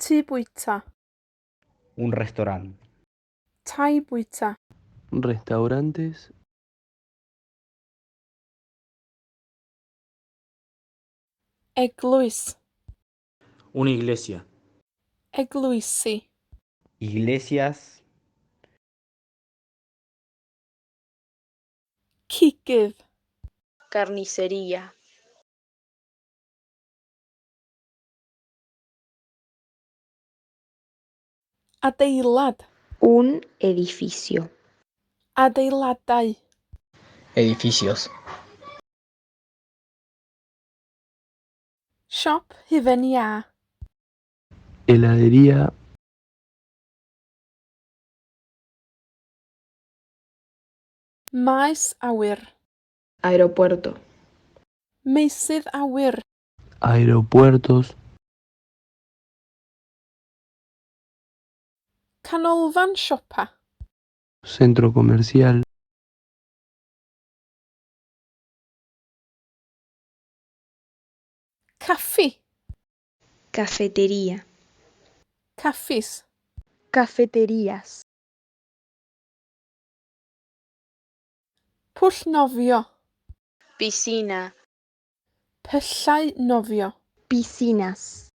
Tŷ bwyta. Un restaurante. Tai bwyta. Restaurantes. Eglwys. Una iglesia. Eglwysi. Iglesias. Cigydd. Carnicería. Adeilad. Un edificio. Adeiladau. Edificios. Siop hufen iâ. Heladería. Maes awyr. Aeropuerto. Meysydd awyr. Aeropuertos. Canolfan siopa. Centro comercial. Caffi. Cafetería. Caffis. Cafeterías. Pwll nofio. Piscina. Pyllau nofio. Piscinas.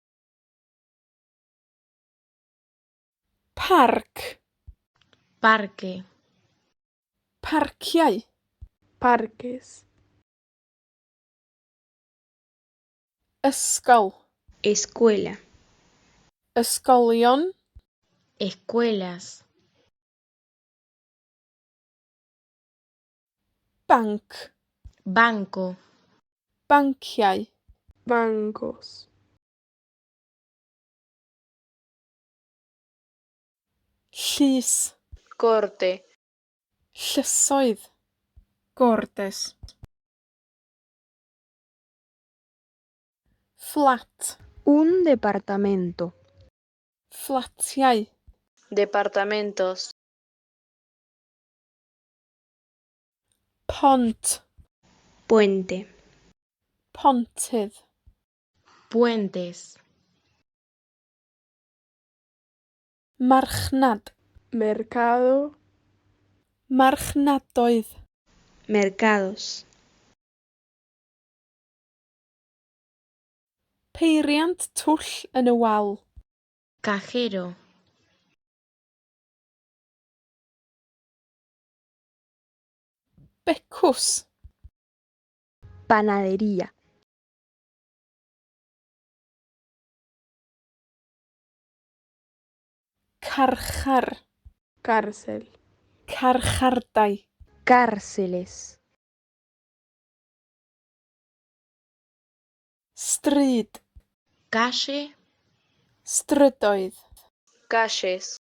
Parc. Parque. Parciau. Parques. Ysgol. Escuela. Ysgolion. Escuelas. Banc. Banco. Banciau. Bancos. Llys. Corte. Llysoedd. Cortes. Fflat. Un departamento. Fflatiau. Departamentos. Pont. Puente. Pontydd. Puentes. Marchnad. Mercado. Marchnadoedd. Mercados. Peiriant twll yn y wal. Cajero. Becws. Panadería. Carchar. Cárcel. Carchardai. Cárceles. Stryd. Calle. Strydoedd. Calles.